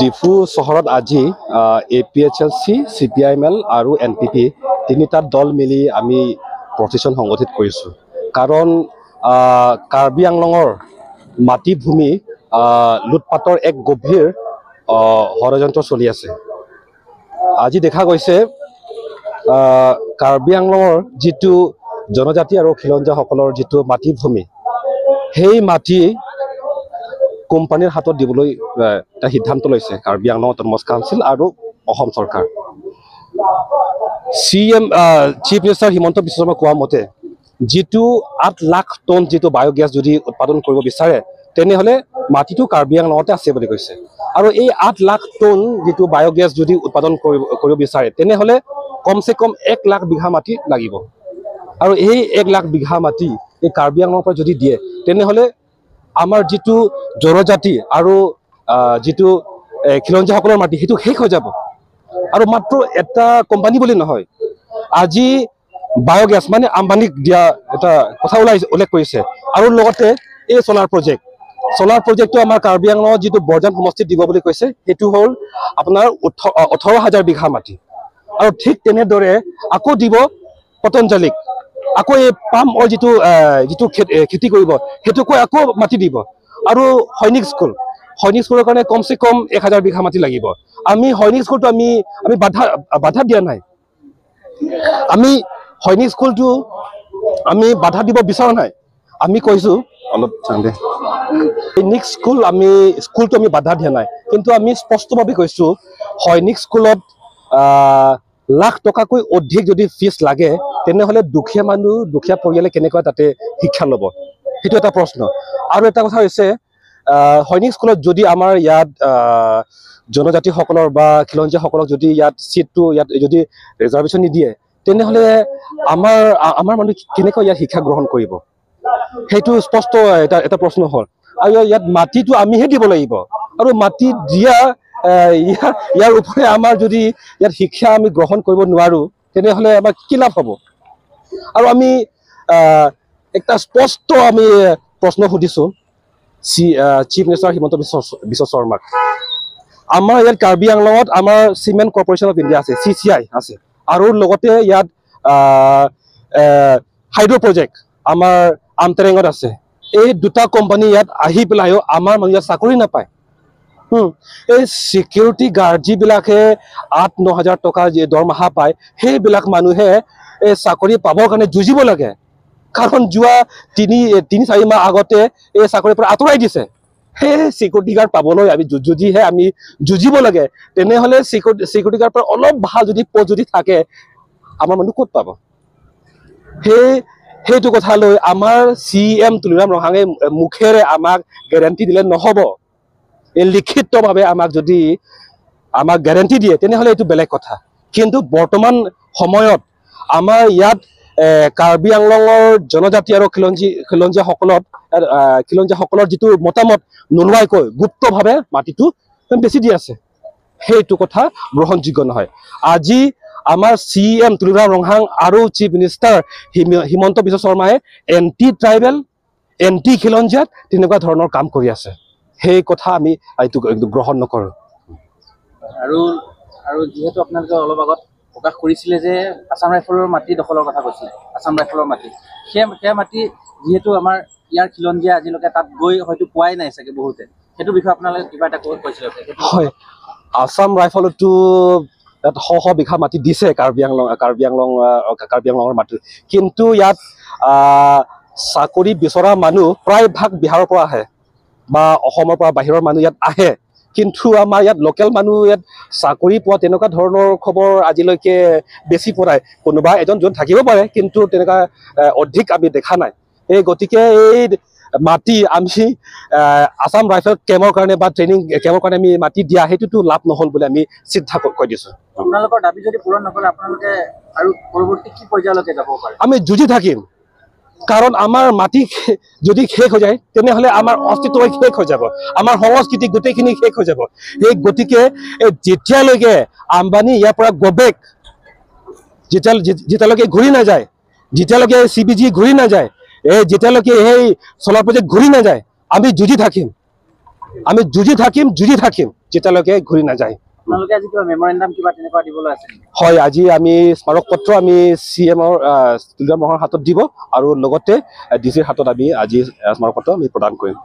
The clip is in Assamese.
ডিফু চহৰত আজি A P H L C, C P I am L আৰু এন পি পি তিনিটা দল মিলি আমি প্ৰচেছন সংগঠিত কৰিছোঁ। কাৰণ কাৰ্বি আংলঙৰ মাটি ভূমি লুটপাতৰ এক গভীৰ ষড়যন্ত্ৰ চলি আছে। আজি দেখা গৈছে, কাৰ্বি আংলঙৰ যিটো জনজাতি আৰু খিলঞ্জীয়াসকলৰ যিটো মাটি ভূমি, সেই মাটি কোম্পানীৰ হাতত দিবলৈ এটা সিদ্ধান্ত লৈছে কাৰ্বি আংলং অট'নমাছ কাউন্সিল আৰু অসম চৰকাৰ। C M, chief minister Himanta Biswa Sarma কোৱা মতে যিটো 8 লাখ টন যিটো বায়'গেছ যদি উৎপাদন কৰিব বিচাৰে, তেনেহ'লে মাটিটো কাৰ্বি আংলঙতে আছে বুলি কৈছে। আৰু এই 8 লাখ টন যিটো বায়'গেছ যদি উৎপাদন কৰিব বিচাৰে, তেনেহ'লে কমচে কম 1 লাখ বিঘা মাটি লাগিব। আৰু এই 1 লাখ বিঘা মাটি এই কাৰ্বি আংলঙৰ পৰা যদি দিয়ে, তেনেহ'লে আমাৰ যিটো জনজাতি আৰু যিটো খিলঞ্জীয়াসকলৰ মাটি, সেইটো শেষ হৈ যাব। আৰু মাত্ৰ এটা কোম্পানী বুলি নহয়, আজি বায়'গেছ মানে আম্বানীক দিয়া এটা কথা ওলাই উল্লেখ কৰিছে। আৰু লগতে এই চ'লাৰ প্ৰজেক্ট, চ'লাৰ প্ৰজেক্টটো আমাৰ কাৰ্বি আংলঙত যিটো বৰজান সমষ্টিত দিব বুলি কৈছে, সেইটো হ'ল আপোনাৰ 18,000 বিঘা মাটি। আৰু ঠিক তেনেদৰে আকৌ দিব পতঞ্জলিক, আকৌ এই পাম অইল যিটো খেতি কৰিব, সেইটোকো আকৌ মাটি দিব। আৰু সৈনিক স্কুল, সৈনিক স্কুলৰ কাৰণে কমচে কম 1000 বিঘা মাটি লাগিব। আমি সৈনিক স্কুলটো আমি বাধা বাধা দিয়া নাই। আমি সৈনিক স্কুলটো আমি বাধা দিব বিচৰা নাই। আমি কৈছো অলপ চাওঁ, সৈনিক স্কুল আমি স্কুলটো আমি বাধা দিয়া নাই, কিন্তু আমি স্পষ্টভাৱে কৈছো, সৈনিক স্কুলত লাখ টকাকৈ অধিক যদি ফিজ লাগে, তেনেহ'লে দুখীয়া মানুহ, দুখীয়া পৰিয়ালে কেনেকুৱা তাতে শিক্ষা ল'ব, সেইটো এটা প্ৰশ্ন। আৰু এটা কথা হৈছে, সৈনিক স্কুলত যদি আমাৰ ইয়াত জনজাতিসকলৰ বা খিলঞ্জীয়াসকলক যদি ইয়াত চিটটো ইয়াত যদি ৰিজাৰ্ভেশ্যন নিদিয়ে, তেনেহ'লে আমাৰ মানুহ কেনেকৈ ইয়াত শিক্ষা গ্ৰহণ কৰিব, সেইটো স্পষ্ট এটা প্ৰশ্ন হ'ল। আৰু ইয়াত মাটিটো আমিহে দিব লাগিব। আৰু মাটি দিয়া ইয়াৰ উপৰি আমাৰ যদি ইয়াত শিক্ষা আমি গ্ৰহণ কৰিব নোৱাৰোঁ, তেনেহ'লে আমাৰ কি লাভ হ'ব? আৰু আমি এটা স্পষ্ট আমি প্ৰশ্ন সুধিছোঁ চিফ মিনিষ্টাৰ হিমন্ত বিশ্ব বিশ্ব শৰ্মাক। আমাৰ ইয়াত কাৰ্বি আংলঙত আমাৰ চিমেণ্ট কৰ্পৰেশ্যন অফ ইণ্ডিয়া আছে, চি চি I আছে, আৰু লগতে ইয়াত হাইড্ৰ' প্ৰজেক্ট আমাৰ আমটেৰেঙত আছে। এই দুটা কোম্পানী ইয়াত আহি পেলাইও আমাৰ মানুহ ইয়াত চাকৰি নাপায়। এই চিকিউৰিটি গাৰ্ড যিবিলাকে 8-9 হাজাৰ টকা যি দৰমহা পায়, সেইবিলাক মানুহে এই চাকৰি পাবৰ কাৰণে যুঁজিব লাগে। কাৰণ যোৱা 3-4 মাহ আগতে এই চাকৰিৰ পৰা আঁতৰাই দিছে। সেই চিকিউৰিটি গাৰ্ড পাবলৈ আমি যদিহে আমি যুঁজিব লাগে, তেনেহ'লে চিকিউৰিটি গাৰ্ড পৰা অলপ ভাল যদি পষ্ট যদি থাকে, আমাৰ মানুহ ক'ত পাব? সেইটো কথা লৈ আমাৰ চি এম তুলিৰাম ৰংহাঙে মুখেৰে আমাক গেৰেণ্টি দিলে নহ'ব। এই লিখিতভাৱে আমাক যদি আমাক গেৰেণ্টি দিয়ে, তেনেহ'লে এইটো বেলেগ কথা। কিন্তু বৰ্তমান সময়ত আমাৰ ইয়াত কাৰ্বি আংলঙৰ জনজাতি আৰু খিলঞ্জীয়াসকলৰ যিটো মতামত নোলোৱাকৈ গুপ্তভাৱে মাটিটো বেছি দি আছে, সেইটো কথা গ্ৰহণযোগ্য নহয়। আজি আমাৰ চি এম তুলিৰাম ৰংহাং আৰু চিফ মিনিষ্টাৰ হিমন্ত বিশ্ব শৰ্মাই এণ্টি ট্ৰাইবেল, এণ্টি খিলঞ্জীয়াত তেনেকুৱা ধৰণৰ কাম কৰি আছে। সেই কথা আমি এইটো গ্ৰহণ নকৰোঁ। আৰু আৰু যিহেতু আপোনালোকে অলপ আগত প্ৰকাশ কৰিছিলে যে আছাম ৰাইফলৰ মাটি দখলৰ কথা কৈছিলে, আছাম ৰাইফলৰ মাটি, সেই মাটি যিহেতু আমাৰ ইয়াৰ খিলঞ্জীয়া আজিলৈকে তাত গৈ হয়তো পোৱাই নাই চাগে বহুতে, সেইটো বিষয়ে আপোনালোকে কিবা এটা কৈছিলে সেইটো? হয়, আছাম ৰাইফলতো ইয়াত শ শ বিঘা মাটি দিছে কাৰ্বি আংলঙৰ মাটি। কিন্তু ইয়াত চাকৰি বিচৰা মানুহ প্ৰায়ভাগ বিহাৰৰ পৰা আহে বা অসমৰ পৰা বাহিৰৰ মানুহ ইয়াত আহে। কিন্তু আমাৰ ইয়াত লোকেল মানুহ ইয়াত চাকৰি পোৱা তেনেকুৱা ধৰণৰ খবৰ আজিলৈকে বেছি পোৱা নাই। কোনোবা এজন দুজন থাকিব পাৰে, কিন্তু তেনেকুৱা অধিক আমি দেখা নাই। এই গতিকে এই মাটি আমি আছাম ৰাইফল কেম্পৰ কাৰণে বা ট্ৰেইনিং কেম্পৰ কাৰণে আমি মাটি দিয়া, সেইটোতো লাভ নহ'ল বুলি আমি চিধা কৈ দিছোঁ। আপোনালোকৰ দাবী যদি পূৰণ নকৰে, আপোনালোকে আৰু পৰৱৰ্তী কি পৰ্যায়লৈকে যাব পাৰে? আমি যুঁজি থাকিম। কাৰণ আমাৰ মাটি যদি শেষ হৈ যায়, তেনেহ'লে আমাৰ অস্তিত্ব শেষ হৈ যাব, আমাৰ সংস্কৃতি গোটেইখিনি শেষ হৈ যাব। সেই গতিকে এই যেতিয়ালৈকে আম্বানী ইয়াৰ পৰা গ'বেক, যেতিয়ালৈকে ঘূৰি নাযায়, যেতিয়ালৈকে চি বি জি ঘূৰি নাযায়, এই যেতিয়ালৈকে সেই চ'লাৰ প্ৰজেক্ট ঘূৰি নাযায়, আমি যুঁজি থাকিম, আমি যুঁজি থাকিম, যুঁজি থাকিম। যেতিয়ালৈকে ঘূৰি নাযায়। আপোনালোকে আজি কিবা মেমৰেণ্ডাম কিবা তেনেকুৱা দিবলৈ আছে নেকি? হয়, আজি আমি স্মাৰক পত্ৰ আমি চি এমৰ তুলিৰাম ৰংহাঙৰ হাতত দিব আৰু লগতে ডি চিৰ হাতত আমি আজি স্মাৰক পত্ৰ আমি প্ৰদান কৰিম।